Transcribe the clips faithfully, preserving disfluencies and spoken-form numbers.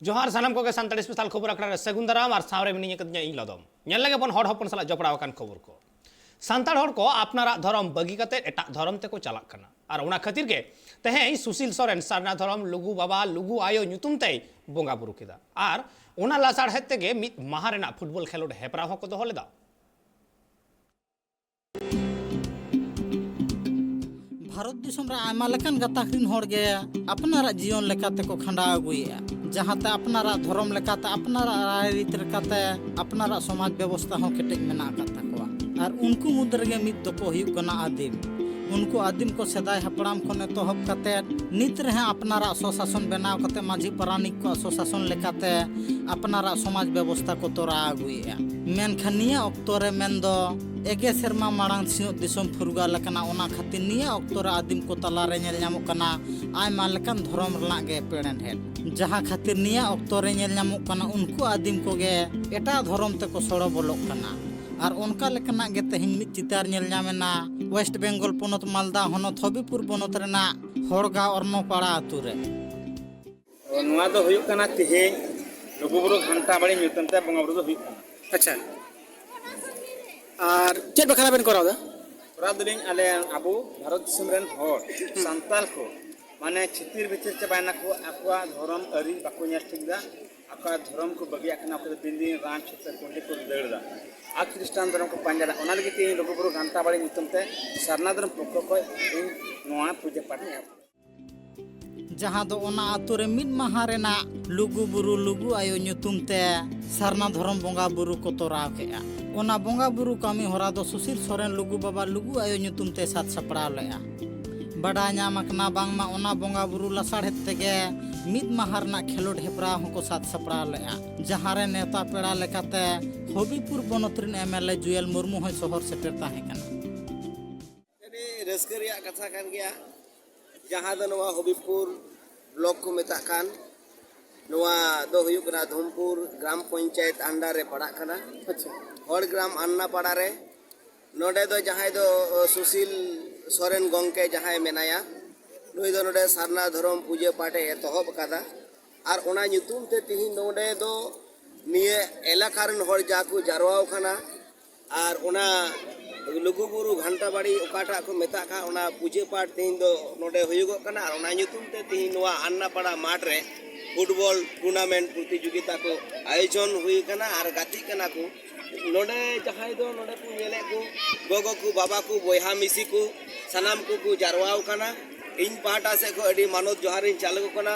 ᱡᱚᱦᱟᱨ ᱥᱟᱱᱟᱢ ᱠᱚᱜᱮ ᱥᱟᱱᱛᱟᱲᱤ ᱥᱯᱮᱥᱟᱞ ᱠᱷᱚᱵᱚᱨ ᱟᱠᱷᱲᱟ ᱨᱮ ᱥᱟᱹᱜᱩᱱ ᱫᱟᱨᱟᱢ ᱟᱨ ᱥᱟᱶᱨᱮ ᱢᱤᱱᱟᱹᱧ ᱟᱠᱟᱫᱤᱧᱟ ᱤᱧ ᱞᱚᱫᱚᱢ᱾ ᱧᱮᱞ ᱞᱮᱜᱮ ᱵᱚᱱ ᱦᱚᱲ ᱦᱚᱯᱚᱱ ᱥᱟᱞᱟᱜ ᱡᱚᱯᱲᱟᱣ ᱟᱠᱟᱱ ᱠᱷᱚᱵᱚᱨ ᱠᱚ᱾ ᱥᱟᱱᱛᱟᱲ ᱦᱚᱲ ᱠᱚ ᱟᱯᱱᱟᱨᱟᱜ ᱫᱷᱚᱨᱚᱢ ᱵᱟᱹᱜᱤ ᱠᱟᱛᱮ ᱮᱴᱟᱜ ᱫᱷᱚᱨᱚᱢ ᱛᱮᱠᱚ ᱪᱟᱞᱟᱜ ᱠᱟᱱᱟ ᱟᱨ ᱚᱱᱟ ᱠᱷᱟᱹᱛᱤᱨ ᱜᱮ ᱛᱮᱦᱮᱧ ᱥᱩᱥᱤᱞ ᱥᱚᱨᱮᱱ ᱥᱟᱨᱱᱟ ᱫᱷᱚᱨᱚᱢ ᱞᱩᱜᱩ ᱵᱟᱵᱟ ᱞᱩᱜᱩ ᱟᱭᱳ ᱧᱩᱛᱩᱢ ᱛᱮᱭ ᱵᱚᱸᱜᱟ ᱵᱩᱨᱩ ᱠᱮᱫᱟ ᱟᱨ ᱚᱱᱟ ᱞᱟᱥᱟᱲᱦᱮᱫ ᱛᱮᱜᱮ ᱢᱤᱫ ᱢᱟᱦᱟ ᱨᱮᱱᱟᱜ ᱯᱷᱩᱴᱵᱚᱞ ᱠᱷᱮᱞᱳᱰ ᱦᱮᱯᱨᱟᱣ ᱦᱚᱸᱠᱚ ᱫᱚᱦᱚ ᱞᱮᱫᱟ᱾ ᱵᱷᱟᱨᱚᱛ ᱫᱤᱥᱚᱢ ᱨᱮ ᱟᱭᱢᱟ ᱞᱮᱠᱟᱱ ᱜᱟᱛᱟᱠ ᱨᱤᱱ ᱦᱚᱲ ᱜᱮ ᱟᱯᱱᱟᱨᱟᱜ ᱡᱤᱭᱚᱱ ᱞᱮᱠᱟ ᱛᱮᱠᱚ ᱠᱷᱟᱸᱰᱟᱣ ᱟᱹᱜᱩᱭᱮᱫᱼᱟ, ᱡᱟᱦᱟᱸᱛᱮ ᱟᱯᱱᱟᱨᱟᱜ ᱫᱷᱚᱨᱚᱢ ᱞᱮᱠᱟᱛᱮ, ᱟᱯᱱᱟᱨᱟᱜ ᱨᱟᱭᱨᱤᱛ ᱞᱮᱠᱟᱛᱮ, ᱟᱯᱱᱟᱨᱟᱜ ᱥᱚᱢᱟᱡᱽ ᱵᱮᱵᱚᱥᱛᱷᱟ ᱦᱚᱸ ᱠᱮᱴᱮᱡ ᱢᱮᱱᱟᱜ ᱟᱠᱟᱫ ᱛᱟᱠᱚᱣᱟ᱾ ᱟᱨ ᱩᱱᱠᱩ ᱢᱩᱫᱽ ᱨᱮᱜᱮ ᱢᱤᱫ ᱫᱚᱠᱚ ᱦᱩᱭᱩᱜ ᱠᱟᱱᱟ ᱟᱹᱫᱤᱢ᱾ ᱩᱱᱠᱩ ᱟᱹᱫᱤᱢ ᱠᱚ ᱥᱮᱫᱟᱭ ᱦᱟᱯᱲᱟᱢ ᱠᱷᱚᱱ ᱮᱛᱚᱦᱚᱵ ᱠᱟᱛᱮ ᱱᱤᱛ ᱨᱮᱦᱚᱸ ᱟᱯᱱᱟᱨᱟᱜ ᱥᱚᱥᱟᱥᱚᱱ ᱵᱮᱱᱟᱣ ᱠᱟᱛᱮ ᱢᱟᱹᱡᱷᱤ ᱯᱟᱨᱟᱱᱤᱠ ᱠᱚᱣᱟᱜ ᱥᱚᱥᱟᱥᱚᱱ ᱞᱮᱠᱟᱛᱮ ᱟᱯᱱᱟᱨᱟᱜ ᱥᱚᱢᱟᱡᱽ ᱵᱮᱵᱚᱥᱛᱷᱟ ᱠᱚ ᱛᱚᱨᱟᱣ ᱟᱹᱜᱩᱭᱮᱫᱼᱟ᱾ ᱢᱮᱱᱠᱷᱟᱱ ᱱᱤᱭᱟᱹ ᱚᱠᱛᱚ ᱨᱮ ᱢᱮᱱᱫᱚ ᱮᱜᱮ ᱥᱮᱨᱢᱟ ᱢᱟᱲᱟᱝ ᱥᱤᱧᱚᱛ ᱫᱤᱥᱚᱢ ᱯᱷᱩᱨᱜᱟᱹᱞ ᱟᱠᱟᱱᱟ, ᱚᱱᱟ ᱠᱷᱟᱹᱛᱤᱨ ᱱᱤᱭᱟᱹ ᱚᱠᱛᱚ ᱨᱮ ᱟᱹᱫᱤᱢ ᱠᱚ ᱛᱟᱞᱟᱨᱮ ᱧᱮᱞ ᱧᱟᱢᱚᱜ ᱠᱟᱱᱟ ᱟᱭᱢᱟ ᱞᱮᱠᱟᱱ ᱫᱷᱚᱨᱚᱢ ᱨᱮᱱᱟᱜ ᱜᱮ ᱮᱯᱮᱨᱦᱮᱸᱰᱮᱡ, ᱡᱟᱦᱟᱸ ᱠᱷᱟᱹᱛᱤᱨ ᱱᱤᱭᱟᱹ ᱚᱠᱛᱚ ᱨᱮ ᱧᱮᱞ ᱧᱟᱢᱚᱜ ᱠᱟᱱᱟ ᱩᱱᱠᱩ ᱟᱹᱫᱤᱢ ᱠᱚᱜᱮ ᱮᱴᱟᱜ ᱫᱷᱚᱨᱚᱢ ᱛᱮᱠᱚ ᱥᱚᱲᱚ ᱵᱚᱞᱚᱜ ᱠᱟᱱᱟ᱾ ᱟᱨ ᱚᱱᱠᱟ ᱞᱮᱠᱟᱱᱟᱜ ᱜᱮ ᱛᱮᱦᱮᱧ ᱢᱤᱫ ᱪᱤᱛᱟᱨ ᱧᱮᱞ ᱧᱟᱢ ᱮᱱᱟ ᱳᱭᱮᱥᱴ ᱵᱮᱝᱜᱚᱞ ᱯᱚᱱᱚᱛ ᱢᱟᱞᱫᱟ ᱦᱚᱱᱚᱛ ᱦᱚᱵᱤᱯᱩᱨ ᱵᱚᱱᱚᱛ ᱨᱮᱱᱟᱜ ᱦᱚᱲᱜᱟ ᱚᱨᱱᱚᱯᱟᱲᱟ ᱟᱹᱛᱩ ᱨᱮ᱾ ᱱᱚᱣᱟ ᱫᱚ ᱦᱩᱭᱩᱜ ᱠᱟᱱᱟ ᱛᱮᱦᱮᱧ ᱞᱩᱜᱩᱵᱩᱨᱩ ᱜᱷᱟᱱᱴᱟ ᱵᱟᱲᱮ ᱧᱩᱛᱩᱢ ᱛᱮ ᱵᱚᱸᱜᱟ ᱵᱩᱨᱩ ᱫᱚ ᱦᱩᱭᱩᱜ ᱠᱟᱱᱟ᱾ ᱟᱪᱪᱷᱟ᱾ ᱟᱨ ᱪᱮᱫ ᱵᱟᱠᱷᱨᱟ ᱵᱮᱱ ᱠᱚᱨᱟᱣ ᱮᱫᱟ? ᱠᱚᱨᱟᱣ ᱫᱚᱞᱤᱧ ᱟᱞᱮ ᱟᱵᱚ ᱵᱷᱟᱨᱚᱛ ᱫᱤᱥᱚᱢ ᱨᱮᱱ ᱦᱚᱲ ᱥᱟᱱᱛᱟᱲ ᱠᱚ ᱢᱟᱱᱮ ᱪᱷᱤᱛᱤᱨ ᱵᱤᱛᱤᱨ ᱪᱟᱵᱟᱭᱱᱟᱠᱚ, ᱟᱠᱚᱣᱟᱜ ᱫᱷᱚᱨᱚᱢ ᱟᱹᱨᱤ ᱵᱟᱠᱚ ᱧᱮᱞ ᱴᱷᱤᱠ ᱮᱫᱟ, ᱟᱠᱚᱣᱟᱜ ᱫᱷᱚᱨᱚᱢ ᱠᱚ ᱵᱟᱹᱜᱤᱭᱟᱜ ᱠᱟᱱᱟ, ᱚᱠᱚᱭ ᱫᱚ ᱫᱤᱱ ᱫᱤᱱ ᱨᱟᱢ ᱪᱷᱤᱛᱟᱹ ᱠᱩᱸᱰᱤ ᱠᱚ ᱫᱟᱹᱲ ᱮᱫᱟ ᱟᱨ ᱠᱷᱨᱤᱥᱴᱟᱱ ᱫᱷᱚᱨᱚᱢ ᱠᱚ ᱯᱟᱸᱡᱟ ᱮᱫᱟ᱾ ᱚᱱᱟ ᱞᱟᱹᱜᱤᱫ ᱛᱮ ᱤᱧ ᱞᱩᱜᱩᱵᱩᱨᱩ ᱜᱷᱟᱱᱴᱟ ᱵᱟᱲᱮ ᱧᱩᱛᱩᱢ ᱛᱮ ᱥᱟᱨᱱᱟ ᱫᱷᱚᱨᱚᱢ ᱯᱚᱠᱠᱷᱚ ᱠᱷᱚᱱ ᱤᱧ ᱱᱚᱣᱟ ᱯᱩᱡᱟᱹ ᱯᱟᱴ ᱤᱧ ᱮᱦᱚᱵ ᱠᱮᱫᱟ᱾ ᱡᱟᱦᱟᱸ ᱫᱚ ᱚᱱᱟ ᱟᱹᱛᱩ ᱨᱮ ᱢᱤᱫ ᱢᱟᱦᱟ ᱨᱮᱱᱟᱜ ᱞᱩᱜᱩ ᱵᱩᱨᱩ ᱞᱩᱜᱩ ᱟᱭᱳ ᱧᱩᱛᱩᱢ ᱛᱮ ᱥᱟᱨᱱᱟ ᱫᱷᱚᱨᱚᱢ ᱵᱚᱸᱜᱟ ᱵᱩᱨᱩ ᱠᱚ ᱛᱚᱨᱟᱣ ᱠᱮᱫᱼᱟ᱾ ᱚᱱᱟ ᱵᱚᱸᱜᱟ ᱵᱩᱨᱩ ᱠᱟᱹᱢᱤ ᱦᱚᱨᱟ ᱫᱚ ᱥᱩᱥᱤᱞ ᱥᱚᱨᱮᱱ ᱞᱩᱜᱩ ᱵᱟᱵᱟ ᱞᱩᱜᱩ ᱟᱭᱳ ᱧᱩᱛᱩᱢ ᱛᱮ ᱥᱟᱛ ᱥᱟᱯᱲᱟᱣ ᱞᱮᱫᱼᱟ᱾ ᱵᱟᱰᱟᱭ ᱧᱟᱢ ᱟᱠᱟᱱᱟ ᱵᱟᱝᱢᱟ ᱚᱱᱟ ᱵᱚᱸᱜᱟ ᱵᱩᱨᱩ ᱞᱟᱥᱟᱲᱦᱮᱫ ᱛᱮᱜᱮ ᱢᱤᱫ ᱢᱟᱦᱟ ᱨᱮᱱᱟᱜ ᱠᱷᱮᱞᱳᱰ ᱦᱮᱯᱨᱟᱣ ᱦᱚᱸᱠᱚ ᱥᱟᱛ ᱥᱟᱯᱲᱟᱣ ᱞᱮᱫᱼᱟ, ᱡᱟᱦᱟᱸ ᱨᱮ ᱱᱮᱣᱛᱟ ᱯᱮᱲᱟ ᱞᱮᱠᱟᱛᱮ ᱦᱚᱵᱤᱯᱩᱨ ᱵᱚᱱᱚᱛ ᱨᱮᱱ ᱮᱢ ᱮᱞ ᱮ ᱡᱩᱭᱮᱞ ᱢᱩᱨᱢᱩ ᱦᱚᱸᱭ ᱥᱚᱦᱚᱨ ᱥᱮᱴᱮᱨ ᱛᱟᱦᱮᱸ ᱠᱟᱱᱟ᱾ ᱟᱹᱰᱤ ᱨᱟᱹᱥᱠᱟᱹ ᱨᱮᱭᱟᱜ ᱠᱟᱛᱷᱟ ᱠᱟᱱ ᱜᱮᱭᱟ, ᱡᱟᱦᱟᱸ ᱫᱚ ᱱᱚᱣᱟ ᱦᱚᱵᱤᱵᱽᱯᱩᱨ ᱵᱞᱚᱠ ᱠᱚ ᱢᱮᱛᱟᱜ ᱠᱟᱱ, ᱱᱚᱣᱟ ᱫᱚ ᱦᱩᱭᱩᱜ ᱠᱟᱱᱟ ᱫᱷᱚᱢᱯᱩᱨ ᱜᱨᱟᱢ ᱯᱚᱧᱪᱟᱭᱮᱛ under ᱨᱮ ᱯᱟᱲᱟᱜ ᱠᱟᱱᱟ᱾ ᱟᱪᱪᱷᱟ᱾ ᱦᱚᱲ ᱜᱨᱟᱢ ᱟᱱᱱᱟ ᱯᱟᱲᱟ ᱨᱮ᱾ ᱱᱚᱰᱮ ᱫᱚ ᱡᱟᱦᱟᱸᱭ ᱫᱚ, ᱚ, ᱥᱩᱥᱤᱞ ᱥᱚᱨᱮᱱ ᱜᱚᱢᱠᱮ ᱡᱟᱦᱟᱸᱭ ᱢᱮᱱᱟᱭᱟ, ᱱᱩᱭ ᱫᱚ ᱱᱚᱰᱮ ᱥᱟᱨᱱᱟ ᱫᱷᱚᱨᱚᱢ ᱯᱩᱡᱟᱹ ᱯᱟᱴᱮ ᱮᱛᱚᱦᱚᱵ ᱟᱠᱟᱫᱟ᱾ ᱟᱨ ᱚᱱᱟ ᱧᱩᱛᱩᱢ ᱛᱮ ᱛᱤᱦᱤᱧ ᱱᱚᱰᱮ ᱫᱚ ᱱᱤᱭᱟᱹ ᱮᱞᱟᱠᱟ ᱨᱮᱱ ᱦᱚᱲ ᱡᱟ ᱠᱚ ᱡᱟᱨᱣᱟᱣ ᱠᱟᱱᱟ, ᱟᱨ ᱚᱱᱟ ᱞᱩᱜᱩᱵᱩᱨᱩ ᱜᱷᱟᱱᱴᱟ ᱵᱟᱲᱤ ᱚᱠᱟᱴᱟᱜ ᱠᱚ ᱢᱮᱛᱟᱜ ᱠᱟᱱ, ᱚᱱᱟ ᱯᱩᱡᱟᱹ ᱯᱟᱴ ᱛᱤᱦᱤᱧ ᱫᱚ ᱱᱚᱰᱮ ᱦᱩᱭᱩᱜᱚᱜ ᱠᱟᱱᱟ᱾ ᱟᱨ ᱚᱱᱟ ᱧᱩᱛᱩᱢ ᱛᱮ ᱛᱤᱦᱤᱧ ᱱᱚᱣᱟ ᱟᱱᱱᱟᱯᱟᱲᱟ ᱢᱟᱴᱷ ᱨᱮ ᱯᱷᱩᱴᱵᱚᱞ ᱴᱩᱨᱱᱟᱢᱮᱱᱴ ᱯᱨᱚᱛᱤᱡᱳᱜᱤᱛᱟ ᱠᱚ ᱟᱭᱳᱡᱚᱱ ᱦᱩᱭ ᱠᱟᱱᱟ ᱟᱨ ᱜᱟᱛᱮᱜ ᱠᱟᱱᱟ ᱠᱚ᱾ ᱱᱚᱰᱮ ᱡᱟᱦᱟᱸᱭ ᱫᱚ ᱱᱚᱰᱮ ᱠᱚ ᱧᱮᱞᱮᱫ ᱠᱚ, ᱜᱚᱜᱚ ᱠᱚ, ᱵᱟᱵᱟ ᱠᱚ, ᱵᱚᱭᱦᱟ ᱢᱤᱥᱤ ᱠᱚ, ᱥᱟᱱᱟᱢ ᱠᱚᱠᱚ ᱡᱟᱨᱣᱟᱣ ᱠᱟᱱᱟ᱾ ᱤᱧ ᱯᱟᱦᱴᱟ ᱥᱮᱫ ᱠᱷᱚᱱ ᱟᱹᱰᱤ ᱢᱟᱱᱚᱛ ᱡᱚᱦᱟᱨᱤᱧ ᱪᱟᱞ ᱟᱠᱚ ᱠᱟᱱᱟ᱾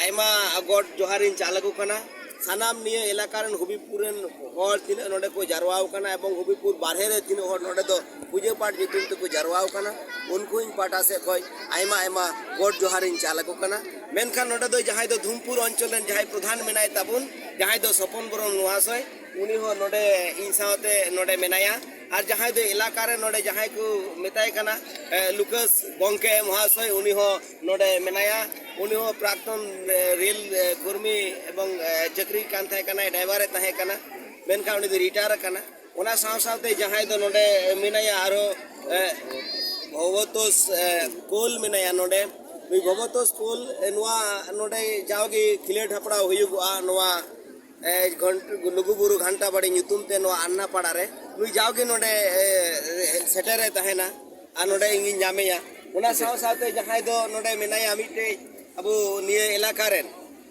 ᱟᱭᱢᱟ ᱜᱚᱰ ᱡᱚᱦᱟᱨᱤᱧ ᱪᱟᱞ ᱟᱠᱚ ᱠᱟᱱᱟ᱾ ᱥᱟᱱᱟᱢ ᱱᱤᱭᱟᱹ ᱮᱞᱟᱠᱟ ᱨᱮᱱ ᱦᱚᱵᱤᱵᱽᱯᱩᱨ ᱨᱮᱱ ᱦᱚᱲ ᱛᱤᱱᱟᱹᱜ ᱱᱚᱰᱮ ᱠᱚ ᱡᱟᱨᱣᱟᱣ ᱠᱟᱱᱟ ᱮᱵᱚᱝ ᱦᱚᱵᱤᱵᱽᱯᱩᱨ ᱵᱟᱨᱦᱮ ᱨᱮ ᱛᱤᱱᱟᱹᱜ ᱦᱚᱲ ᱱᱚᱰᱮ ᱫᱚ ᱯᱩᱡᱟᱹ ᱯᱟᱴ ᱧᱩᱛᱩᱢ ᱛᱮᱠᱚ ᱡᱟᱨᱣᱟᱣ ᱠᱟᱱᱟ, ᱩᱱᱠᱩ ᱤᱧ ᱯᱟᱦᱴᱟ ᱥᱮᱫ ᱠᱷᱚᱱ ᱟᱭᱢᱟ ᱟᱭᱢᱟ ᱜᱚᱰ ᱡᱚᱦᱟᱨᱤᱧ ᱪᱟᱞ ᱟᱠᱚ ᱠᱟᱱᱟ᱾ ᱢᱮᱱᱠᱷᱟᱱ ᱱᱚᱰᱮ ᱫᱚ ᱡᱟᱦᱟᱸᱭ ᱫᱚ ᱫᱷᱩᱢᱯᱩᱨ ᱚᱧᱪᱚᱞ ᱨᱮᱱ ᱡᱟᱦᱟᱸᱭ ᱯᱨᱚᱫᱷᱟᱱ ᱢᱮᱱᱟᱭ ᱛᱟᱵᱚᱱ, ᱡᱟᱦᱟᱸᱭ ᱫᱚ ᱥᱚᱯᱚᱱ ᱵᱚᱨᱚᱱ ᱢᱚᱦᱟᱥᱚᱭ, ᱩᱱᱤ ᱦᱚᱸ ᱱᱚᱰᱮ ᱤᱧ ᱥᱟᱶᱛᱮ ᱱᱚᱰᱮ ᱢᱮᱱᱟᱭᱟ᱾ ᱟᱨ ᱡᱟᱦᱟᱸᱭ ᱫᱚ ᱮᱞᱟᱠᱟ ᱨᱮ ᱱᱚᱰᱮ ᱡᱟᱦᱟᱸᱭ ᱠᱚ ᱢᱮᱛᱟᱭ ᱠᱟᱱᱟ, ᱮ, ᱞᱩᱠᱟᱥ ᱜᱚᱝᱠᱮ ᱢᱚᱦᱟᱥᱚᱭ, ᱩᱱᱤ ᱦᱚᱸ ᱱᱚᱰᱮ ᱢᱮᱱᱟᱭᱟ᱾ ᱩᱱᱤ ᱦᱚᱸ ᱯᱨᱟᱠᱛᱚᱱ, ᱮ, ᱨᱮᱞ, ᱮ, ᱠᱚᱨᱢᱤ ᱮᱵᱚᱝ, ᱮ, ᱪᱟᱹᱠᱨᱤ ᱠᱟᱱ ᱛᱟᱦᱮᱸ ᱠᱟᱱᱟᱭ, ᱰᱨᱟᱭᱵᱷᱟᱨ ᱮ ᱛᱟᱦᱮᱸ ᱠᱟᱱᱟ, ᱢᱮᱱᱠᱷᱟᱱ ᱩᱱᱤ ᱫᱚ ᱨᱤᱴᱟᱭᱟᱨ ᱟᱠᱟᱱᱟ᱾ ᱚᱱᱟ ᱥᱟᱶ ᱥᱟᱶᱛᱮ ᱡᱟᱦᱟᱸᱭ ᱫᱚ ᱱᱚᱰᱮ ᱢᱮᱱᱟᱭᱟ ᱟᱨᱦᱚᱸ, ᱮ, ᱵᱷᱚᱵᱚᱛᱳᱥ, ᱮ, ᱠᱳᱞ ᱢᱮᱱᱟᱭᱟ ᱱᱚᱰᱮ᱾ ᱱᱩᱭ ᱵᱷᱚᱵᱚᱛᱳᱥ ᱠᱳᱞ, ᱮ, ᱱᱚᱣᱟ ᱱᱚᱰᱮ ᱡᱟᱣᱜᱮ ᱠᱷᱮᱞᱳᱰ ᱦᱮᱯᱨᱟᱣ ᱦᱩᱭᱩᱜᱚᱜᱼᱟ ᱱᱚᱣᱟ, ᱮ, ᱜᱷᱚᱱᱴ-, ᱞᱩᱜᱩᱵᱩᱨᱩ ᱜᱷᱟᱱᱴᱟ ᱵᱟᱲᱤ ᱧᱩᱛᱩᱢ ᱛᱮ ᱱᱚᱣᱟ ᱟᱱᱱᱟᱯᱟᱲᱟ ᱨᱮ᱾ ᱱᱩᱭ ᱡᱟᱣᱜᱮ ᱱᱚᱰᱮ, ᱮ, ᱥᱮᱴᱮᱨᱮ ᱛᱟᱦᱮᱱᱟ ᱟᱨ ᱱᱚᱰᱮ ᱤᱧᱤᱧ ᱧᱟᱢᱮᱭᱟ᱾ ᱚᱱᱟ ᱥᱟᱶ ᱥᱟᱶᱛᱮ ᱡᱟᱦᱟᱸᱭ ᱫᱚ ᱱᱚᱰᱮ ᱢᱮᱱᱟᱭᱟ ᱢᱤᱫᱴᱮᱡ ᱟᱵᱚ ᱱᱤᱭᱟᱹ ᱮᱞᱟᱠᱟ ᱨᱮᱱ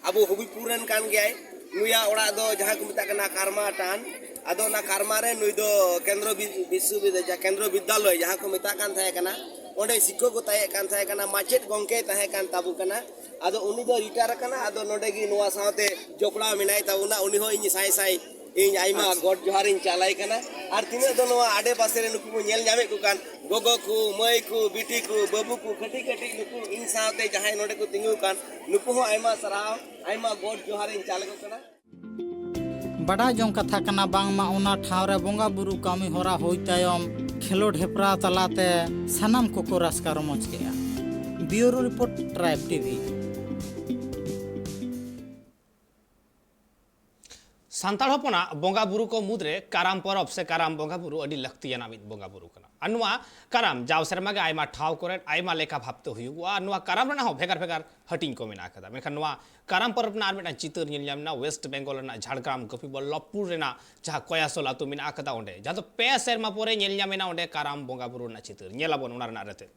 ᱟᱵᱚ ᱦᱚᱵᱤᱵᱽᱯᱩᱨ ᱨᱮᱱ ᱠᱟᱱ ᱜᱮᱭᱟᱭ᱾ ᱱᱩᱭᱟᱜ ᱚᱲᱟᱜ ᱫᱚ ᱡᱟᱦᱟᱸ ᱠᱚ ᱢᱮᱛᱟᱜ ᱠᱟᱱᱟ ᱠᱟᱨᱢᱟ ᱴᱟᱱ᱾ ᱟᱫᱚ ᱚᱱᱟ ᱠᱟᱨᱢᱟ ᱨᱮ ᱱᱩᱭ ᱫᱚ ᱠᱮᱱᱫᱨᱚ ᱵᱤ-, ᱵᱤᱥᱥᱚᱵᱤᱫᱽᱫᱟᱞᱚᱭ, ᱠᱮᱱᱫᱨᱚ ᱵᱤᱫᱽᱫᱟᱞᱚᱭ ᱡᱟᱦᱟᱸ ᱠᱚ ᱢᱮᱛᱟᱜ ᱠᱟᱱ ᱛᱟᱦᱮᱸ ᱠᱟᱱᱟ, ᱚᱸᱰᱮ ᱥᱤᱠᱠᱷᱚᱠ ᱠᱚ ᱛᱟᱦᱮᱸ ᱠᱟᱱ ᱛᱟᱦᱮᱸ ᱠᱟᱱᱟ, ᱢᱟᱪᱮᱫ ᱜᱚᱢᱠᱮᱭ ᱛᱟᱦᱮᱸ ᱠᱟᱱ ᱛᱟᱵᱚ ᱠᱟᱱᱟ᱾ ᱟᱫᱚ ᱩᱱᱤ ᱫᱚ ᱨᱤᱴᱟᱭᱟᱨ ᱟᱠᱟᱱᱟ᱾ ᱟᱫᱚ ᱱᱚᱰᱮ ᱜᱮ ᱱᱚᱣᱟ ᱥᱟᱶᱛᱮ ᱡᱚᱯᱲᱟᱣ ᱢᱮᱱᱟᱭ ᱛᱟᱵᱚᱱᱟ᱾ ᱩᱱᱤ ᱦᱚᱸ ᱤᱧ ᱥᱟᱭ ᱥᱟᱭ ᱤᱧ ᱟᱭᱢᱟ ᱟᱪᱪᱷᱟ᱾ ᱜᱚᱰ ᱡᱚᱦᱟᱨᱤᱧ ᱪᱟᱞᱟᱭ ᱠᱟᱱᱟ᱾ ᱟᱨ ᱛᱤᱱᱟᱹᱜ ᱫᱚ ᱱᱚᱣᱟ ᱟᱰᱮ ᱯᱟᱥᱮ ᱨᱮ ᱱᱩᱠᱩ ᱵᱚᱱ ᱧᱮᱞ ᱧᱟᱢᱮᱫ ᱠᱚ ᱠᱟᱱ, ᱜᱚᱜᱚ ᱠᱚ, ᱢᱟᱹᱭ ᱠᱚ, ᱵᱤᱴᱤ ᱠᱚ, ᱵᱟᱹᱵᱩ ᱠᱚ, ᱠᱟᱹᱴᱤᱡ ᱠᱟᱹᱴᱤᱡ ᱱᱩᱠᱩ ᱤᱧ ᱥᱟᱶᱛᱮ ᱡᱟᱦᱟᱸᱭ ᱱᱚᱰᱮ ᱠᱚ ᱛᱤᱸᱜᱩ ᱟᱠᱟᱱ, ᱱᱩᱠᱩ ᱦᱚᱸ ᱟᱭᱢᱟ ᱥᱟᱨᱦᱟᱣ, ᱟᱭᱢᱟ ᱜᱚᱰ ᱡᱚᱦᱟᱨᱤᱧ ᱪᱟᱞ ᱟᱠᱚ ᱠᱟᱱᱟ᱾ ᱵᱟᱰᱟᱭ ᱡᱚᱝ ᱠᱟᱛᱷᱟ ᱠᱟᱱᱟ, ᱵᱟᱝᱢᱟ ᱚᱱᱟ ᱴᱷᱟᱶ ᱨᱮ ᱵᱚᱸᱜᱟ ᱵᱩᱨᱩ ᱠᱟᱹᱢᱤ ᱦᱚᱨᱟ ᱦᱩᱭ ᱛᱟᱭᱚᱢ ᱠᱷᱮᱞᱳᱰ ᱦᱮᱯᱨᱟᱣ ᱛᱟᱞᱟᱛᱮ ᱥᱟᱱᱟᱢ ᱠᱚᱠᱚ ᱨᱟᱹᱥᱠᱟᱹ ᱨᱚᱢᱚᱡᱽ ᱠᱮᱜᱼᱟ᱾ ᱵᱤᱭᱩᱨᱳ ᱨᱤᱯᱳᱨᱴ, ᱴᱨᱟᱭᱤᱵᱽ ᱴᱤᱵᱷᱤ᱾ ᱥᱟᱱᱛᱟᱲ ᱦᱚᱯᱚᱱᱟᱜ ᱵᱚᱸᱜᱟ ᱵᱩᱨᱩ ᱠᱚ ᱢᱩᱫᱽᱨᱮ ᱠᱟᱨᱟᱢ ᱯᱚᱨᱚᱵᱽ ᱥᱮ ᱠᱟᱨᱟᱢ ᱵᱚᱸᱜᱟ ᱵᱩᱨᱩ ᱟᱹᱰᱤ ᱞᱟᱹᱠᱛᱤᱭᱟᱱᱟᱜ ᱢᱤᱫ ᱵᱚᱸᱜᱟ ᱵᱩᱨᱩ ᱠᱟᱱᱟ᱾ ᱟᱨ ᱱᱚᱣᱟ ᱠᱟᱨᱟᱢ ᱡᱟᱣ ᱥᱮᱨᱢᱟ ᱜᱮ ᱟᱭᱢᱟ ᱴᱷᱟᱶ ᱠᱚᱨᱮ ᱟᱭᱢᱟ ᱞᱮᱠᱟ ᱵᱷᱟᱵᱽᱛᱮ ᱦᱩᱭᱩᱜᱚᱜᱼᱟ᱾ ᱟᱨ ᱱᱚᱣᱟ ᱠᱟᱨᱟᱢ ᱨᱮᱱᱟᱜ ᱦᱚᱸ ᱵᱷᱮᱜᱟᱨ ᱵᱷᱮᱜᱟᱨ ᱦᱟᱹᱴᱤᱧ ᱠᱚ ᱢᱮᱱᱟᱜ ᱟᱠᱟᱫᱟ᱾ ᱢᱮᱱᱠᱷᱟᱱ ᱱᱚᱣᱟ ᱠᱟᱨᱟᱢ ᱯᱚᱨᱚᱵᱽ ᱨᱮᱱᱟᱜ ᱟᱨ ᱢᱤᱫᱴᱟᱝ ᱪᱤᱛᱟᱹᱨ ᱧᱮᱞ ᱧᱟᱢ ᱮᱱᱟ ᱳᱭᱮᱥᱴ ᱵᱮᱝᱜᱚᱞ ᱨᱮᱱᱟᱜ ᱡᱷᱟᱲᱜᱨᱟᱢ ᱜᱳᱯᱤᱵᱚᱞᱞᱚᱵᱷᱯᱩᱨ ᱨᱮᱱᱟᱜ ᱡᱟᱦᱟᱸ ᱠᱚᱭᱟᱥᱚᱞ ᱟᱹᱛᱩ ᱢᱮᱱᱟᱜ ᱟᱠᱟᱫᱟ, ᱚᱸᱰᱮ, ᱡᱟᱦᱟᱸ ᱫᱚ ᱯᱮ ᱥᱮᱨᱢᱟ ᱯᱚᱨᱮ ᱧᱮᱞ ᱧᱟᱢ ᱮᱱᱟ ᱚᱸᱰᱮ ᱠᱟᱨᱟᱢ ᱵᱚᱸᱜᱟ ᱵᱩᱨᱩ ᱨᱮᱱᱟᱜ ᱪᱤᱛᱟᱹᱨ᱾ ᱧᱮᱞ ᱟᱵᱚᱱ ᱚᱱᱟ ᱨᱮᱱᱟᱜ ᱨᱮᱛᱮᱫ᱾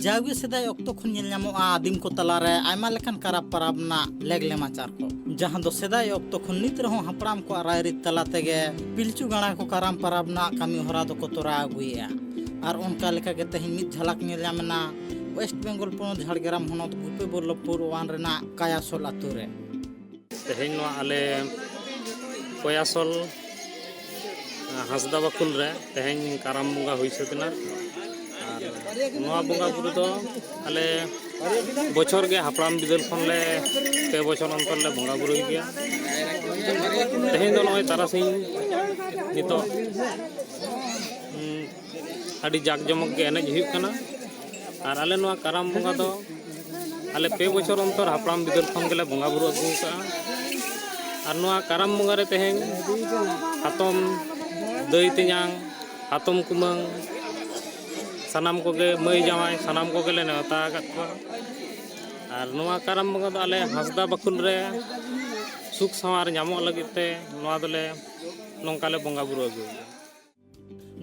ᱡᱟᱣᱜᱮ ᱥᱮᱫᱟᱭ ᱚᱠᱛᱚ ᱠᱷᱚᱱ ᱧᱮᱞ ᱧᱟᱢᱚᱜᱼᱟ ᱟᱹᱫᱤᱢ ᱠᱚ ᱛᱟᱞᱟᱨᱮ ᱟᱭᱢᱟ ᱞᱮᱠᱟᱱ ᱠᱟᱨᱟᱯ ᱯᱟᱨᱟᱵᱽ ᱨᱮᱱᱟᱜ ᱞᱮᱜ ᱞᱮᱢᱟᱪᱟᱨ ᱠᱚ, ᱡᱟᱦᱟᱸ ᱫᱚ ᱥᱮᱫᱟᱭ ᱚᱠᱛᱚ ᱠᱷᱚᱱ ᱱᱤᱛ ᱨᱮᱦᱚᱸ ᱦᱟᱯᱲᱟᱢ ᱠᱚᱣᱟᱜ ᱨᱟᱭᱨᱤᱛ ᱛᱟᱞᱟ ᱛᱮᱜᱮ ᱯᱤᱞᱪᱩ ᱜᱟᱬᱟ ᱠᱚ ᱠᱟᱨᱟᱢ ᱯᱟᱨᱟᱵᱽ ᱨᱮᱱᱟᱜ ᱠᱟᱹᱢᱤ ᱦᱚᱨᱟ ᱫᱚᱠᱚ ᱛᱚᱨᱟᱣ ᱟᱹᱜᱩᱭᱮᱫᱼᱟ᱾ ᱟᱨ ᱚᱱᱠᱟ ᱞᱮᱠᱟᱜᱮ ᱛᱮᱦᱮᱧ ᱢᱤᱫ ᱡᱷᱟᱞᱟᱠ ᱧᱮᱞ ᱧᱟᱢ ᱮᱱᱟ ᱳᱭᱮᱥᱴ ᱵᱮᱝᱜᱚᱞ ᱯᱚᱱᱚᱛ ᱡᱷᱟᱲᱜᱨᱟᱢ ᱦᱚᱱᱚᱛ ᱜᱳᱯᱤᱵᱚᱞᱞᱚᱵᱷᱯᱩᱨ ᱳᱣᱟᱱ ᱨᱮᱱᱟᱜ ᱠᱟᱭᱟᱥᱳᱞ ᱟᱛᱳ ᱨᱮ᱾ ᱛᱮᱦᱮᱧ ᱱᱚᱣᱟ ᱟᱞᱮ ᱠᱚᱭᱟᱥᱚᱞ ᱦᱟᱸᱥᱫᱟ ᱵᱟᱠᱷᱩᱞ ᱨᱮ ᱛᱮᱦᱮᱧ ᱠᱟᱨᱟᱢ ᱵᱚᱸᱜᱟ ᱦᱩᱭ ᱥᱟᱹᱛ ᱮᱱᱟ᱾ ᱟᱨ ᱱᱚᱣᱟ ᱵᱚᱸᱜᱟ ᱵᱩᱨᱩ ᱫᱚ ᱟᱞᱮ ᱵᱚᱪᱷᱚᱨ ᱜᱮ ᱦᱟᱯᱲᱟᱢ ᱵᱤᱫᱟᱹᱞ ᱠᱷᱚᱱ ᱞᱮ ᱯᱮ ᱵᱚᱪᱷᱚᱨ ᱚᱱᱛᱚᱨ ᱞᱮ ᱵᱚᱸᱜᱟ ᱵᱩᱨᱩᱭ ᱜᱮᱭᱟ᱾ ᱛᱮᱦᱮᱧ ᱫᱚ ᱱᱚᱜᱼᱚᱭ ᱛᱟᱨᱟᱥᱤᱧ ᱱᱤᱛᱚᱜ, ᱩᱸ, ᱟᱹᱰᱤ ᱡᱟᱠ ᱡᱚᱢᱚᱠ ᱜᱮ ᱮᱱᱮᱡ ᱦᱩᱭᱩᱜ ᱠᱟᱱᱟ᱾ ᱟᱨ ᱟᱞᱮ ᱱᱚᱣᱟ ᱠᱟᱨᱟᱢ ᱵᱚᱸᱜᱟ ᱫᱚ ᱟᱞᱮ ᱯᱮ ᱵᱚᱪᱷᱚᱨ ᱚᱱᱛᱚᱨ ᱦᱟᱯᱲᱟᱢ ᱵᱤᱫᱟᱹᱞ ᱠᱷᱚᱱ ᱜᱮᱞᱮ ᱵᱚᱸᱜᱟ ᱵᱩᱨᱩ ᱟᱹᱜᱩ ᱟᱠᱟᱫᱼᱟ᱾ ᱟᱨ ᱱᱚᱣᱟ ᱠᱟᱨᱟᱢ ᱵᱚᱸᱜᱟ ᱨᱮ ᱛᱮᱦᱮᱧ ᱦᱟᱛᱚᱢ, ᱫᱟᱹᱭ ᱛᱮᱧᱟᱝ, ᱦᱟᱛᱚᱢ ᱠᱩᱢᱟᱹᱝ, ᱥᱟᱱᱟᱢ ᱠᱚᱜᱮ, ᱢᱟᱹᱭ ᱡᱟᱶᱟᱭ, ᱥᱟᱱᱟᱢ ᱠᱚᱜᱮᱞᱮ ᱱᱮᱣᱛᱟ ᱟᱠᱟᱫ ᱠᱚᱣᱟ᱾ ᱟᱨ ᱱᱚᱣᱟ ᱠᱟᱨᱟᱢ ᱵᱚᱸᱜᱟ ᱫᱚ ᱟᱞᱮ ᱦᱟᱸᱥᱫᱟ ᱵᱟᱠᱷᱩᱞ ᱨᱮ ᱥᱩᱠ ᱥᱟᱶᱟᱨ ᱧᱟᱢᱚᱜ ᱞᱟᱹᱜᱤᱫ ᱛᱮ ᱱᱚᱣᱟ ᱫᱚᱞᱮ, ᱱᱚᱝᱠᱟ ᱞᱮ ᱵᱚᱸᱜᱟ ᱵᱩᱨᱩ ᱟᱹᱜᱩᱭᱮᱫᱼᱟ᱾